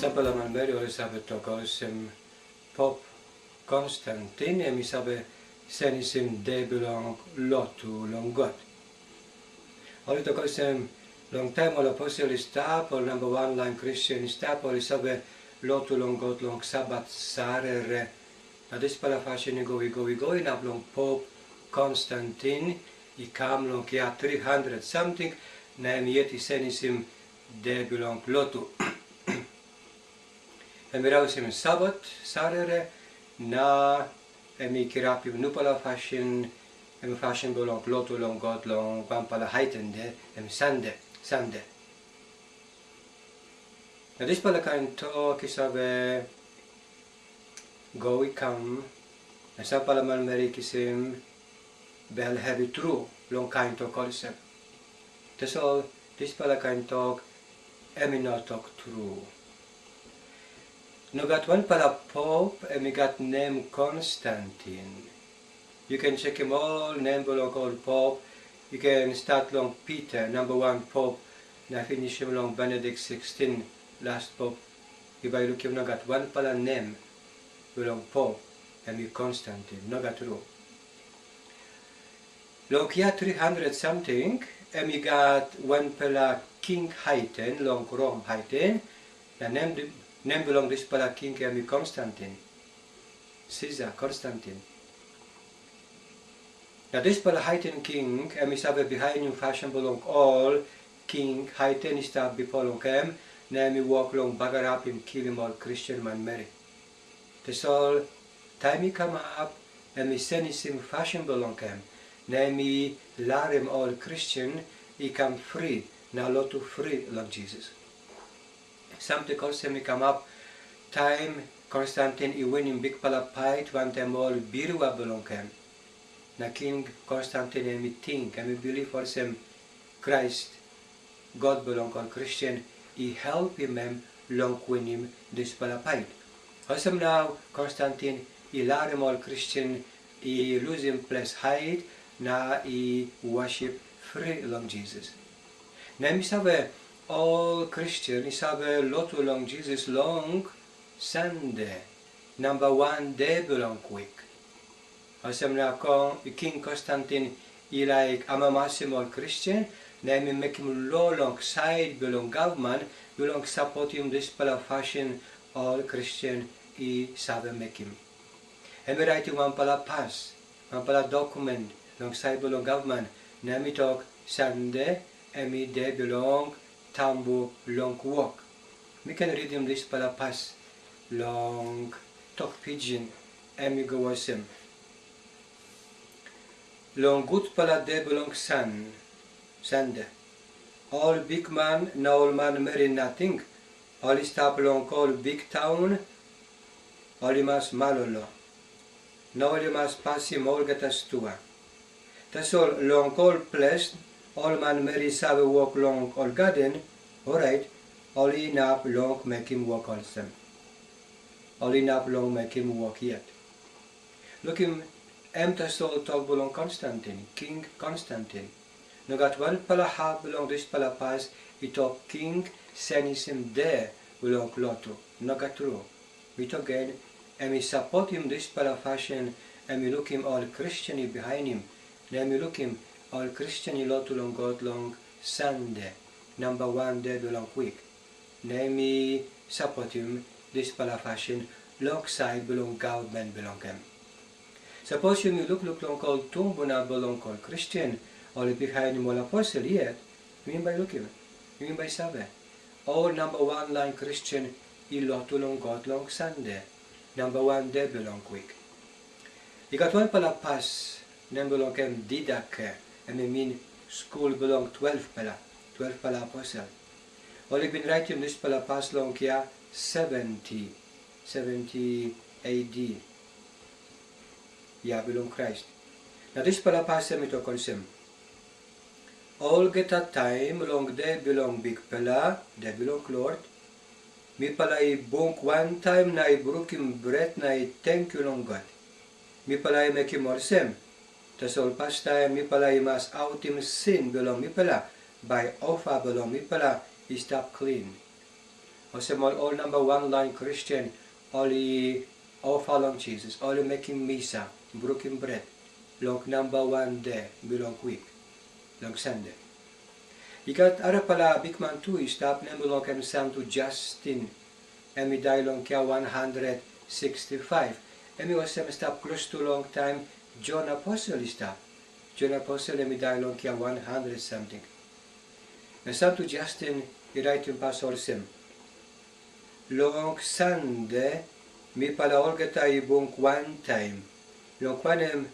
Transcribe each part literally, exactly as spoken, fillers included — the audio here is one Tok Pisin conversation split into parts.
Sampela manmeri ol i save tok olsem, Pop Konstantin em i save senisim de bilong lotu long God. Ol i tok olsem, long taim ol aposel i stap, ol namba wan lain Kristen i stap, ol i save lotu long God long Sabat sarere. Na dispela pasin i go, i go, i go, inap long Pop Konstantin i kam long yia tri handret samting, na em yet i senisim de bilong lotu. Em i rausim Sabat sarere, na em i kirapim nupela pasin, em pasin bilong lotu long God long wanpela haiten de, em Sande, Sande. Na dispela kain tok i save go i kam, na sampela manmeri i kisim bel hevi tru long kain tok olsem. Tasol dispela kain tok em i no tok tru. No gat wanpela pop em i gat nem Konstantin. Yu ken sekim ol nem bilong ol pop, yu ken stat long Pita, namba wan pop, na pinisim long Benedikt sikstin, las pop. Yu bai lukim no gat wanpela nem bilong pop em i Konstantin, no gat tru. Long yia tri handret samting, em i gat wanpela king haiten long Rom haiten, na nem, di- nem bilong dispela king em i Konstantin, Sisa Konstantin. Na dispela haiten king em i save bihainim pasin bilong ol king haiten i stap bipo long em, na em i wok long bagarapim kilim ol Kristen manmeri. Tasol taim i kamap, em i senisim pasin bilong em, na em i larim ol Kristen i kam fri na lotu fri long Jisas. Samting olsem i kamap taim Konstantin i winim bikpela pait wantaim ol birua bilong em. Na King Konstantin em i ting, em i bilip olsem Krais, God bilong ol Kristen, i helpim em long winim dispela pait. Olsem na Konstantin i larim ol Kristen i lusim ples hait na i worship fri long Jisas. Na em i save, ol Kristen i save lotu long Jisas long Sande, namba wan de bilong wik. Olsem na King Konstantin i laik amamasim ol Kristen, na em i mekim lo long sait bilong gavman bilong sapotim dispela pasin ol Kristen i save mekim. Em i raitim wanpela pas, wanpela dokumen long sait bilong gavman, na em i tok, Sande em i de bilong tambu long wok. Mi ken ritim dispela pas long tok Pijin, em i go olsem. Long gutpela de bilong san, Sande, ol bikman na ol manmeri nating, ol i stap long ol biktaun, ol i mas malolo, na ol i mas pasim olgeta stua. Tasol long ol ples ol manmeri i save wok long ol gaden, orait ol inap long mekim wok olsem. Ol inap long mekim wok yet. Lukim, em tasol tok bilong Konstantin, King Konstantin. No gat wanpela hap bilong dispela pas i tok king senisim de bilong lotu. No gat tru. Mi tok gen, em i sapotim dispela pasin, em i lukim ol Kristen i bihainim, na em i lukim ol Kristen i lotu long God long Sande, namba wan de bilong wik, na em i sapotim dispela pasin long sait bilong gavman bilong em. Sapos yumi lukluk long ol tumbuna bilong ol Kristen, ol i bihainim ol aposel yet, yumi bai lukim, yumi bai save, ol namba wan lain Kristen i lotu long God long Sande, namba wan de bilong wik. I gat wanpela pas, nem bilong en Didake, em i min skul bilong twelvpela, twelvpela aposel. Ol i bin raitim dispela pas long yia seventy, seventy A D, yia bilong Krais. Na dispela pas em i tok olsem, olgeta taim long de bilong Bikpela, de bilong Lord, mipela i bung wantaim na i brukim bret na i tenkyu long God. Mipela i mekim olsem, tasol pastaim mipela i mas autim sin bilong mipela, bai ofa bilong mipela i stap klin. Olsem ol, ol namba wan lain Kristen, ol i ofa long Jisas, ol i mekim misa, brukim bret, long namba wan de bilong wik, long Sande. I gat arapela bikman tu i stap, nem bilong en Santu Justin, em i dai long kia wan handret siksti faiv. Em i olsem i stap klostu long taim Jon Aposel i stap. Jon Aposel em i dai long kia wan handret samting. Na Santu Justin i raitim pas olsem, "Long Sande, mipela olgeta i bung wantaim, long wanem,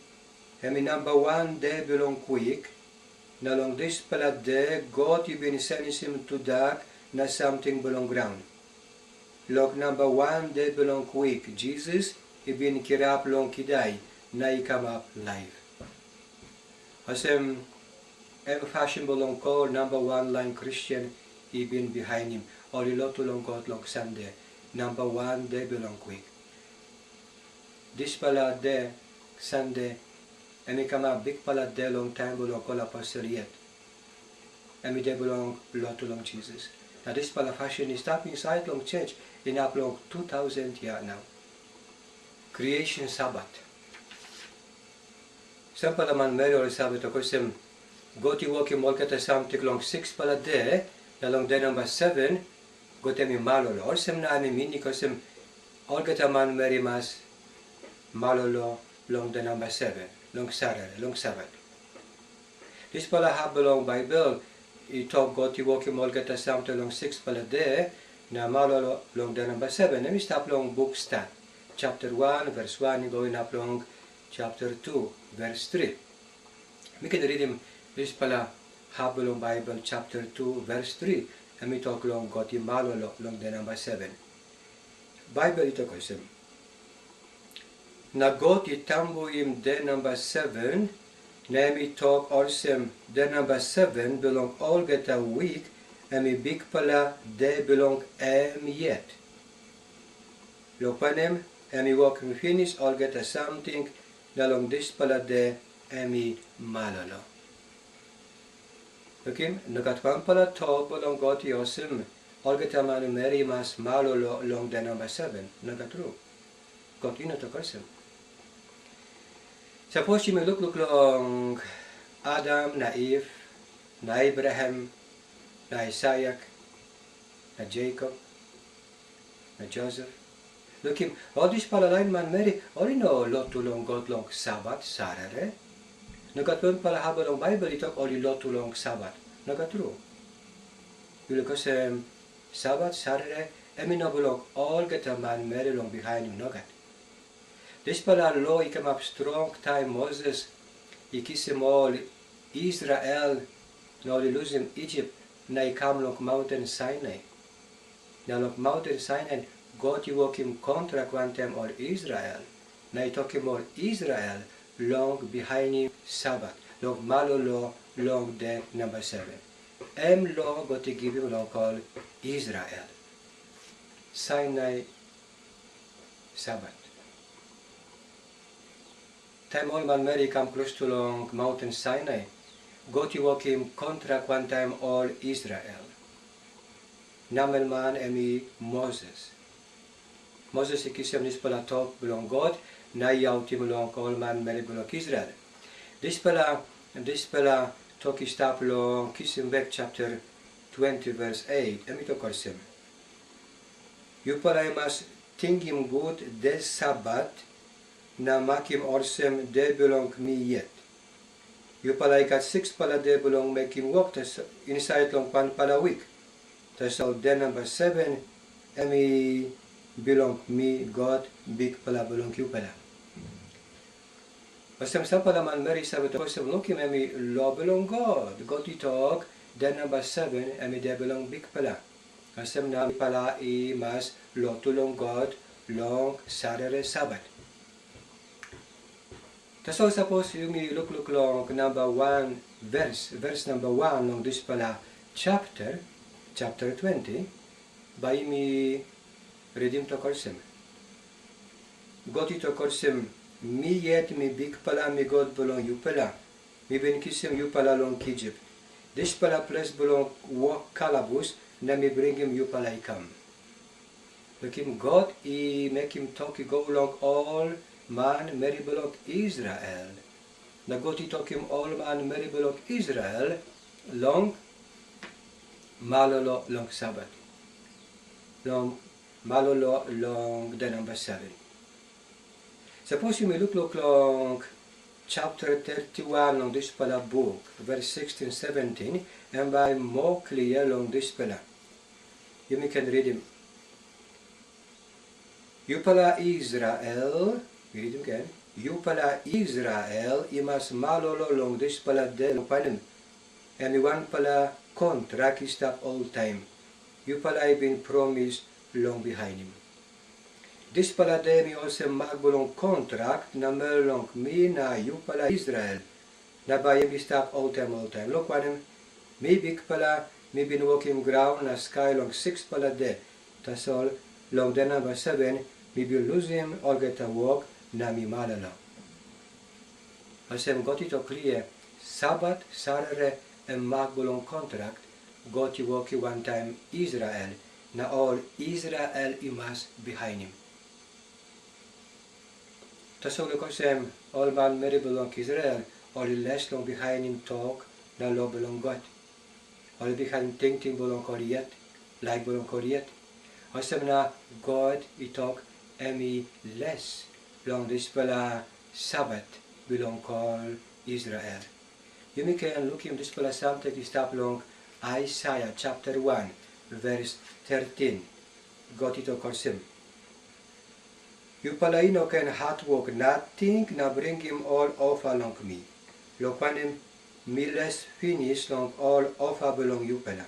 em i namba wan de bilong wik, na long dispela de God i bin senisim tudak na samting bilong graun. Long namba wan de bilong wik, Jisas i bin kirap long kidai na i kamap laip." Olsem, em pasin bilong ol namba wan lain Kristen i bin bihainim, ol i lotu long God long Sande, namba wan de bilong wik. Dispela de, Sande, em i kamap bikpela de long taim bilong ol aposel yet. Em i de bilong lotu long Jisas. Na dispela pasin i stap insait long church inap long tu tausen yia nau. Creation Sabbath. Sampela manmeri ol i save tok olsem, God i wokim olgeta samting long sikspela de, na long de namba seven, God em i malolo. Olsem na em i minim olsem, olgeta manmeri i mas malolo long de namba seven, long Saterde, long Sabat. Dispela hap bilong Baibel i tok God i wokim olgeta samting long sikspela de, na malolo long de namba seven, em i stap long buk Stat, chapter wan, vers wan i go inap long chapter tu, vers tri. Mi ken ritim dispela hap bilong Baibel, chapter tu, vers tri, em i tok long God i malolo long de namba seven. Baibel i tok olsem, "Na God i tambuim de namba seven, na em i tok olsem, 'De namba seven bilong olgeta wik, em i bikpela de bilong em yet. Long wanem, em i wokim pinis olgeta samting, na long dispela de em i malolo.'" Lukim, nogat wanpela tok bilong God i olsem, olgeta manmeri i mas malolo long de namba seven. Nogat tru. God i no tok olsem. Sapos yumi lukluk long Adam na Iv, na Abraham, na Aisak, na Jekop, na Josep. Lukim, ol dispela lain manmeri, ol i no lotu long God long Sabat, Saterde. Nogat wanpela hap bilong Baibel i tok ol i lotu long Sabat. Nogat tru. Yu lukim olsem, Sabat, Saterde, em i no bilong olgeta manmeri long bihainim, nogat. Dispela lo i kamap strong taim Moses i kisim ol Israel na ol i lusim Isip na i kam long maunten Sainai. Na long maunten Sainai, God i wokim kontrak wantaim ol Israel, na i tokim ol Israel long bihainim Sabat, long malolo long de namba seven. Em lo God i givim long ol Israel. Sainai Sabat. Taim ol manmeri i kam klostu long maunten Sainai, God i wokim kontrak wantaim ol Israel. Namel man em i Moses. Moses i kisim dispela tok bilong God na i autim long ol manmeri bilong Israel. Dispela, dispela tok i stap long Kisim Bek chapter twenty, vers eight, em i tok olsem, "Yupela i mas tingim gut de Sabat na makim olsem de bilong mi yet. Yupela i gat sikspela de bilong mekim wok tas-, insait long wanpela wik. Tasol de namba seven, em i bilong mi, God, Bikpela bilong yupela." Olsem sampela manmeri i save tok olsem, "Lukim, em i lo bilong God. God i tok, de namba seven, em i de bilong Bikpela." Olsem na mipela i mas lotu long God long Saterde Sabat. Tasol sapos yumi lukluk long namba wan vers, vers namba wan long dispela chapter, chapter twenty, bai yumi ritim tok olsem, God i tok olsem, "Mi yet mi Bikpela, mi God bilong yupela. Mi bin kisim yupela long Isip, dispela ples bilong wok kalabus, na mi bringim yupela i kam." Lukim, God i mekim tok i go long ol manmeri bilong Israel. Na God i tokim ol manmeri bilong Israel long malolo long Sabat, long malolo long de namba seven. Sapos yumi lukluk long chapter thirty-one long dispela buk, vers sixteen, seventeen, em bai moa klia long dispela. Yumi ken ridim. Yupela Israel, ridim gen, yupela Israel i mas malolo long dispela de, long wanem, em i wanpela kontrak i stap oltaim, yupela i bin promis long bihainim. Dispela de em i olsem mak bilong kontrak namel long mi na yupela Israel, na bai em i stap oltaim oltaim. Long wanem, mi Bikpela, mi bin wokim graun na skai long sikspela de, tasol long de namba seven mi bin lusim olgeta wok na mi malolo. Olsem God i tok klia, Sabat sarere em mak bilong kontrak God i wokim wantaim Israel, na ol Israel i mas bihainim. Tasol olsem, ol manmeri bilong Israel ol i les long bihainim tok na lo bilong God. Ol i bihainim tingting bilong ol yet, laik bilong ol yet. Olsem na God i tok em i les long dispela Sabat bilong ol Israel. Yumi ken lukim dispela samting i stap long Aisaia chapter one, vers thirteen. God i tok olsem, Yupela i no ken hatwok nating na bringim ol ofa long mi, long wanem, mi les pinis long ol ofa bilong yupela.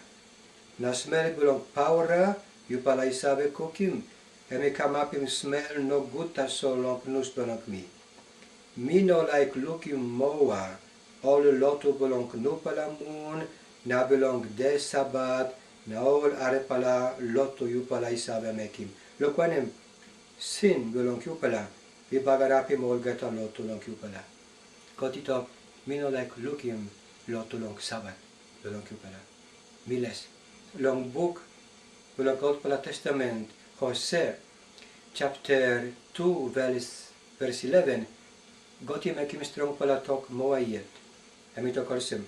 Na smel bilong paura yupela i save kukim, em i kamapim smel nogut tasol long nus bilong mi. Mi no laik lukim moa ol lotu bilong nupela mun na bilong de Sabat na ol arapela lotu yupela i save mekim. Long wanem, sin bilong yupela i bagarapim olgeta lotu long yupela. God i tok, mi no laik lukim lotu long Sabat bilong yupela. Mi les. Long buk bilong Olpela Testament, Hosea, chapter two, vers, vers eleven, God i mekim strongpela tok moa yet. Em i tok olsem,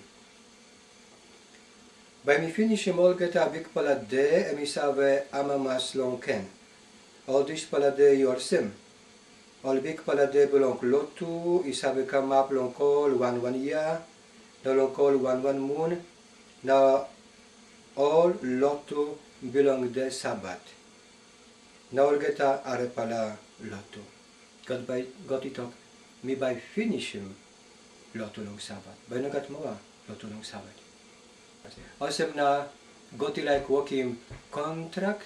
Bai mi pinisim olgeta bikpela de em i save amamas long en. Ol dispela de i olsem, ol bikpela de bilong lotu i save kamap long ol wan wan yia, na long ol wan wan mun, na ol lotu bilong de Sabat, na olgeta arapela lotu. God bai, God i tok, mi bai pinisim lotu long Sabat. Bai no gat moa lotu long Sabat. Olsem na God i laik wokim kontrak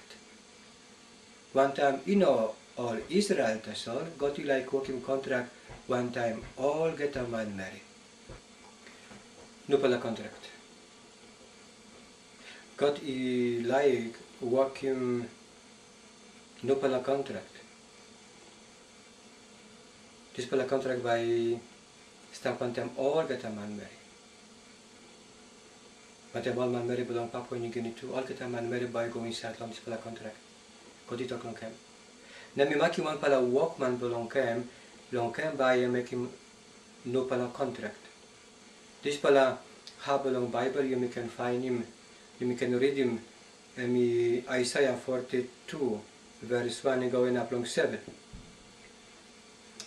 wantaim i no ol Israel tasol, God i laik wokim kontrak wantaim olgeta manmeri. Nupela kontrak. God i laik wokim nupela kontrak. Dispela kontrak bai i stap wantaim olgeta manmeri. Wantaim ol manmeri bilong Papua Nigini tu, olgeta manmeri bai i go insait long dispela kontrak. God i tok long em. Na mi makim wanpela wokman bilong em, long em bai em mekim nupela kontrak. Dispela hap bilong Baibel yumi ken painim, yumi ken ritim, em i Aisaia forty two, vers wan i go inap long seven.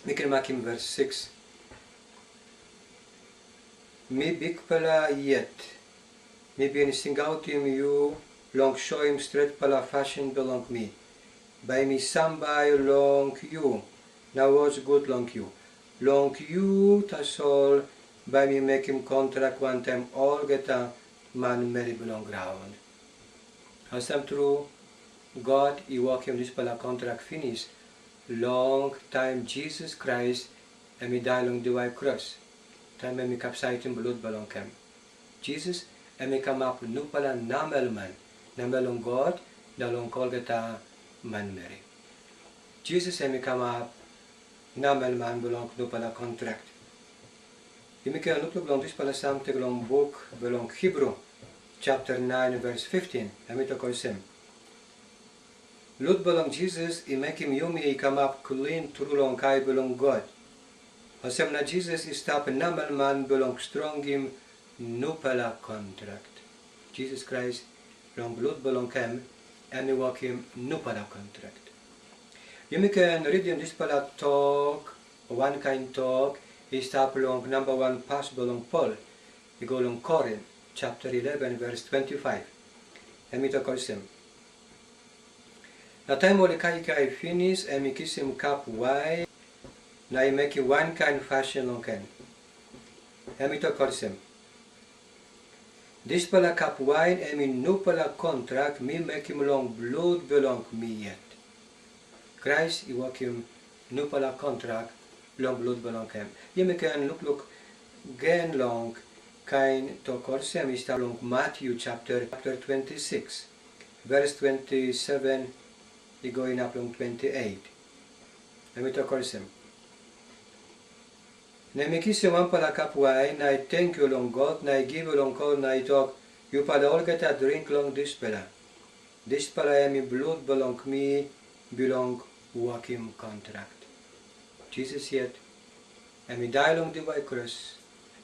Mi ken makim vers six. Mi Bikpela yet, mi bin singautim yu long soim stretpela pasin bilong mi. Bai mi sambai long yu na wos gut long yu. Long yu tasol bai mi mekim kontrak wantaim olgeta manmeri bilong graun. Olsem tru, God i wokim dispela kontrak pinis long taim Jisas Krais em i dai long diwai kros, taim em i kapsaitim blut bilong em. Jisas em i kamap nupela namelman, namel long God na long olgeta manmeri. Jisas em i kamap namelman bilong nupela kontrak. Yumi ken lukluk long dispela samting long buk bilong Hibru, chapter nine, vers fifteen, em i tok olsem, Blut bilong Jisas i mekim yumi i kamap klin tru long ai bilong God. Olsem na Jisas i stap namel man bilong strongim nupela kontrak. Jisas Krais, long blut bilong em, em i wokim nupela kontrak. Yumi ken ritim dispela tok, wankain tok i stap long namba wan pas bilong Pol i go long Korin, chapter eleven, verse twenty-five. Em i tok olsem, na taim ol i kaikai pinis, em i kisim kap wain, na i mekim wankain pasin long en. Em i tok olsem, dispela kap wain em i nupela kontrak mi mekim long blut bilong mi yet. Krais i wokim nupela kontrak long blut bilong em. Yumi ken lukluk gen long kain tok olsem i stap long Matyu chapter, chapter twenty-six, verse twenty-seven i go inap long twenty-eight. Em i tok olsem, na em i kisim wanpela kap wain, na i tenkyu long God, na i givim long ol, na i tok, yupela olgeta dring long dispela. Dispela em i blut bilong mi bilong wokim kontrak. Jisas yet, em i dai long diwai kros,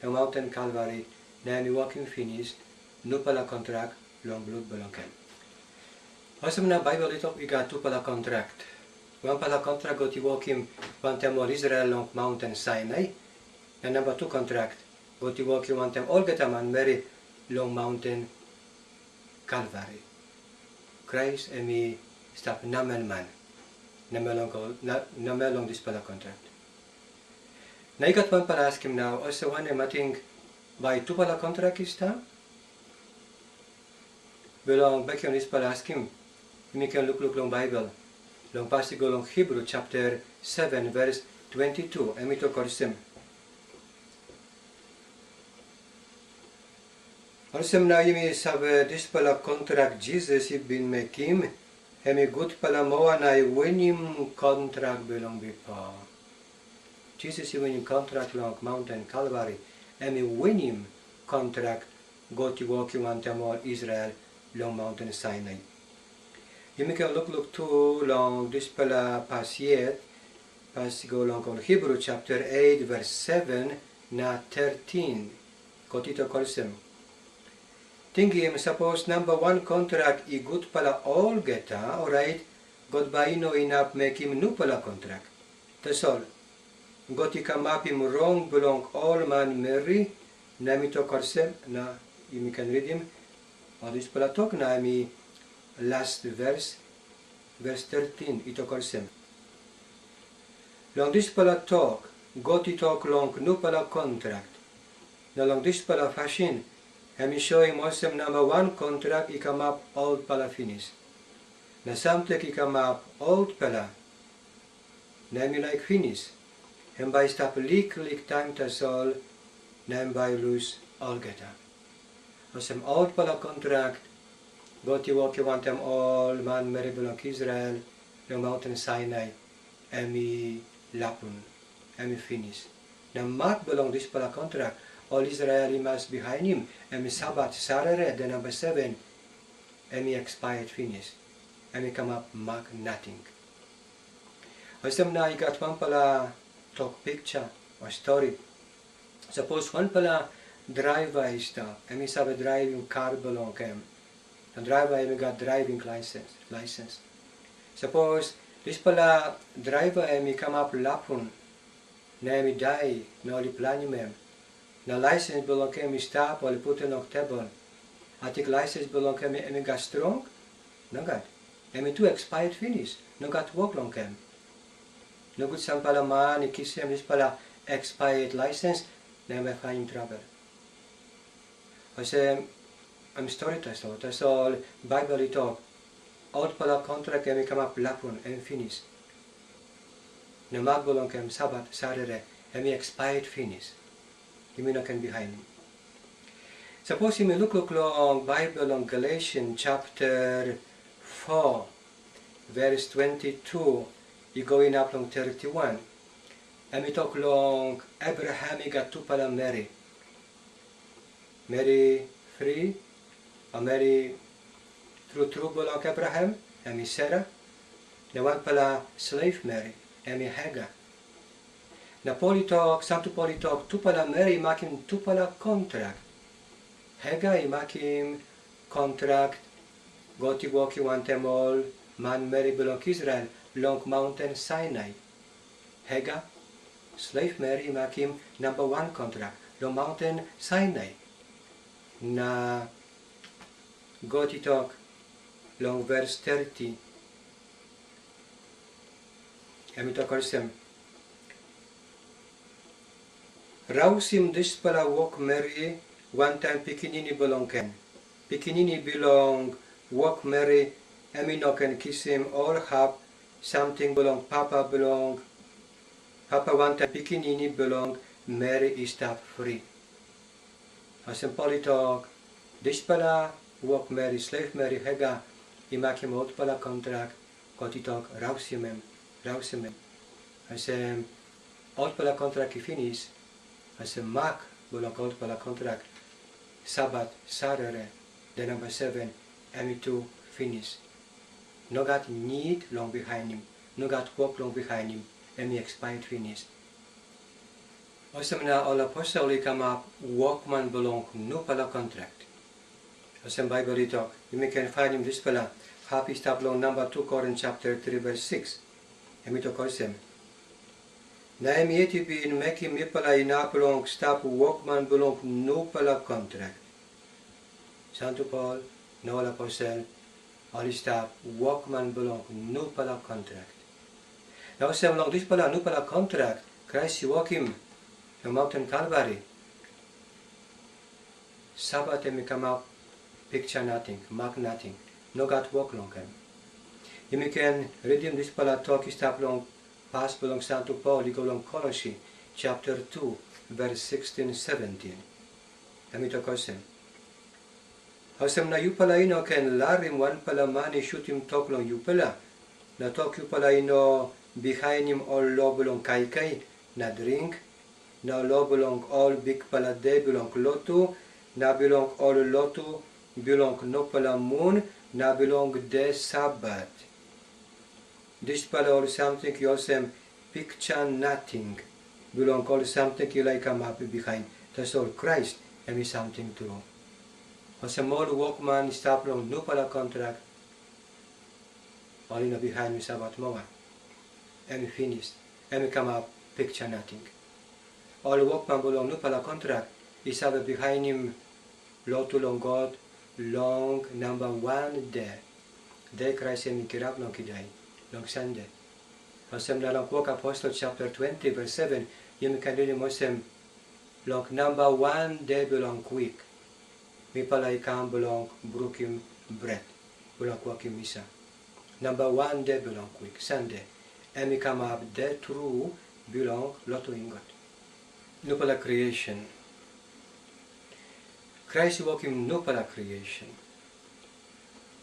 long maunten Kalvari, na em i wokim pinis nupela kontrak long blut bilong en. Olsem na Baibel i tok i gat tupela kontrak. Wanpela kontrak God i wokim wantaim ol Israel long maunten Sainai, na namba tu kontrak God i wokim wantaim olgeta manmeri long maunten Kalvari. Krais em i stap namel man, namel long, na, namel long dispela kontrak. Na i gat wanpela askim nau, olsem wanem ating bai tupela kontrak i stap? Bilong bekim dispela askim, yumi ken lukluk long Baibel, long pas i go long Hibru chapter seven, verse twenty-two, em i tok olsem, olsem na yumi save, dispela kontrak Jisas i bin mekim, em i gutpela moa na i winim kontrak bilong bipo. Jisas i winim kontrak long maunten Kalvari, em i winim kontrak God i wokim wantaim ol Israel long maunten Sainai. Yumi ken lukluk tu long dispela pas yet, pas i go long ol Hibru chapter eight, verse seven na thirteen. God i tok olsem, tingim, sapos namba wan kontrak i gutpela olgeta, orait God bai i no inap mekim nupela kontrak. Tasol God i kamapim rong bilong ol manmeri, na em i tok olsem, na yumi ken ritim ol dispela tok, na em i last vers, vers thirteen, i tok olsem, long dispela tok God i tok long nupela kontrak, na long dispela pasin em i soim olsem namba wan kontrak i kamap olpela pinis, na samting i kamap olpela, na em i laik pinis, em bai i stap liklik taim tasol, na em bai i lus olgeta. Olsem olpela kontrak God i wokim wantaim ol manmeri bilong Israel long maunten Sainai, em i lapun, em i pinis. Na mak bilong dispela kontrak ol Israel i mas bihainim, em i Sabat Sarere, de namba seven, em i expired pinis, em i kamap mak nating. Olsem na i gat wanpela tok piksa o stori. Sapos wanpela draiva i stap, em i save draivim kar bilong em, na draiva em i gat draiving laisens, laisens. Sapos dispela draiva em i kamap lapun, na em i dai, na ol i planim em, na laisens bilong em i stap, ol i putim long tebol. Ating laisens bilong em, em i gat strong? Nogat. Em i tu expired pinis, no gat wok long em. Nogut sampela man i kisim dispela expired laisens, na em bai painim trabel. Olsem, em stori tasol, tasol Baibel i tok, olpela kontrak em i kamap lapun, em pinis. Na mak bilong em Sabat, Sarere, em i expired pinis. Yumi no ken bihainim. Sapos yumi lukluk long Baibel long Galesian chapter four, verse twenty-two i go inap long thirty-one, em i tok long Abraham i gat tupela meri. Meri fri, o meri tru tru bilong Abraham, em i Sera, Na wanpela slave meri, em i Hega. Na Pol i tok, Santu Pol i tok, tupela meri i makim tupela kontrak. Hega i makim kontrak God i wokim wantaim ol manmeri bilong Israel long maunten Sainai. Hega, slave meri i makim namba wan kontrak long maunten Sainai. Na God i tok long vers thirty, em i tok olsem, rausim dispela wokmeri wantaim pikinini bilong en. Pikinini bilong wokmeri em i no ken kisim ol hap samting bilong papa bilong papa wantaim pikinini bilong meri i stap fri. Olsem Pol i tok, dispela wokmeri, slave meri Hega i makim olpela kontrak, God i tok, rausim em, rausim em. Olsem, olpela kontrak i pinis, olsem mak bilong olpela kontrak, Sabat, Sarere, de namba seven, em i tu pinis. No gat nid long bihainim, no gat wok long bihainim, em i expired pinis. Olsem na ol aposel i kamap wokman bilong nupela kontrak. Olsem Baibel i tok, yumi ken painim dispela hap i stap long namba tu Korin chapter tri vers six. Em i tok olsem, na em yet i bin mekim mipela inap long stap wokman bilong nupela kontrak. Santu Pol na ol aposel ol i stap wokman bilong nupela kontrak. Na olsem long dispela nupela kontrak Krais i wokim long maunten Kalvari, Sabat em i kamap piksa nating, mak nating, no gat wok long em. Yumi ken ritim dispela tok i stap long pas bilong Santu Pol i go long Kolosi chapter tu, vers sixteen, seventeen. Em i tok olsem, olsem na yupela i no ken larim wanpela man i sutim tok long yupela, na tok yupela i no bihainim ol lo bilong kaikai na dring, na lo bilong ol bikpela de bilong lotu, na bilong ol lotu bilong nupela mun, na bilong de Sabat. Dispela ol samting i olsem piksa nating bilong ol samting i laik kamap bihain, tasol Krais em i samting tru. Olsem ol wokman i stap long nupela kontrak, ol i no bihainim Sabat moa. Em i pinis, em i kamap piksa nating. Ol wokman bilong nupela kontrak i save bihainim lotu long God long namba wan de, de Krais em i kirap long kidai, long Sande. Olsem na long Wok Aposel chapter twenty vers seven, yumi ken ritim olsem, long namba wan de bilong wik, mipela i kam bilong brukim bret, bilong wokim misa. Namba wan de bilong wik, Sande, em i kamap de tru bilong lotu i gat. Nupela creation. Krais i wokim nupela creation.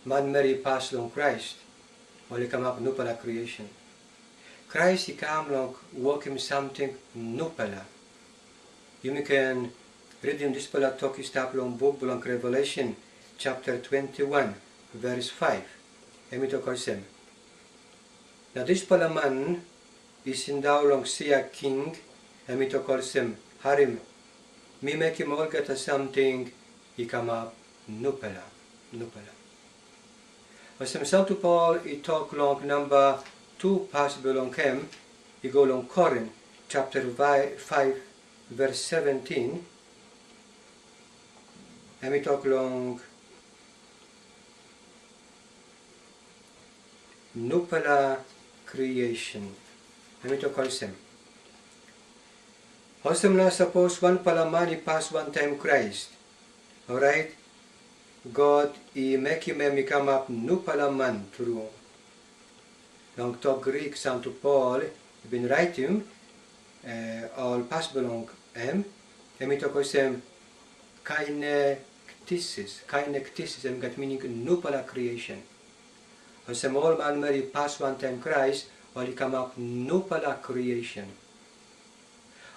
Manmeri i pas long Krais, ol i kamap nupela creation. Krais i kam long wokim samting nupela. Yumi ken ritim dispela tok i stap long buk bilong Revelation, chapter twenty-one, vers five. Em i tok olsem, na dispela man i sindaun long sia king, em i tok olsem, harim, mi mekim olgeta samting i kamap nupela, nupela. Olsem Santu Pol i tok long namba tu pas bilong em i go long Korin, chapter five, vers seventeen, em i tok long nupela creation. Em i tok olsem, olsem na sapos wanpela man i pas wantaim Krais, orait God i mekim em i kamap nupela man tru. Long tok Grik, Santu Pol i bin raitim, eh, ol pas bilong em, em i tok olsem, kainektisis. Kainektisis em gat mining nupela creation. Olsem ol manmeri i pas wantaim Krais, ol i kamap nupela creation.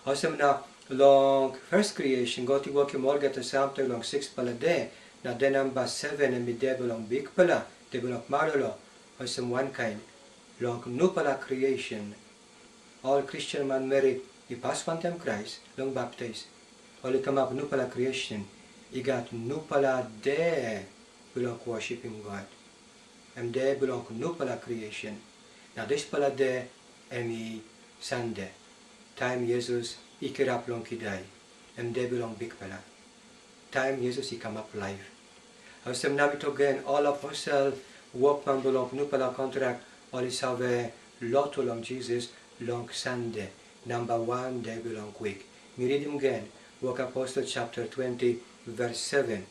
Olsem na long first creation, God i wokim olgeta samting long sikspela de, na de namba seven em i de bilong Bikpela, de bilong malolo, olsem wankain. Long nupela creation, ol Kristen manmeri i pas wantaim Krais long baptais, ol i kamap nupela creation, i gat nupela de bilong worshipim God. Em de bilong nupela creation. Na dispela de em i Sande, taim Yesus i kirap long kidai, em de bilong Bikpela, taim Yesus i kamap laip. Olsem na mi tok gen, ol aposel, wokman bilong nupela kontrak, ol i save lotu long Jisas long Sande, namba wan de bilong wik. Mi ritim gen, Wok Aposel chapter twenty, verse seven.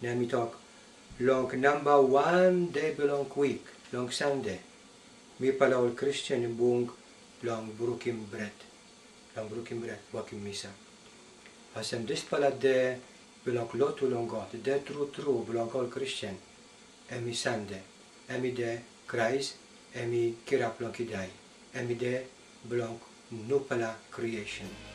Na mi tok, long namba wan de bilong wik, long Sande, mipela ol Kristen i bung long brukim bret, long brukim bret, wokim misa. Olsem dispela de bilong lotu long God, de tru tru bilong ol Kristen, em i Sande, em i de Krais em i kirap long kidai, em i de bilong nupela creation.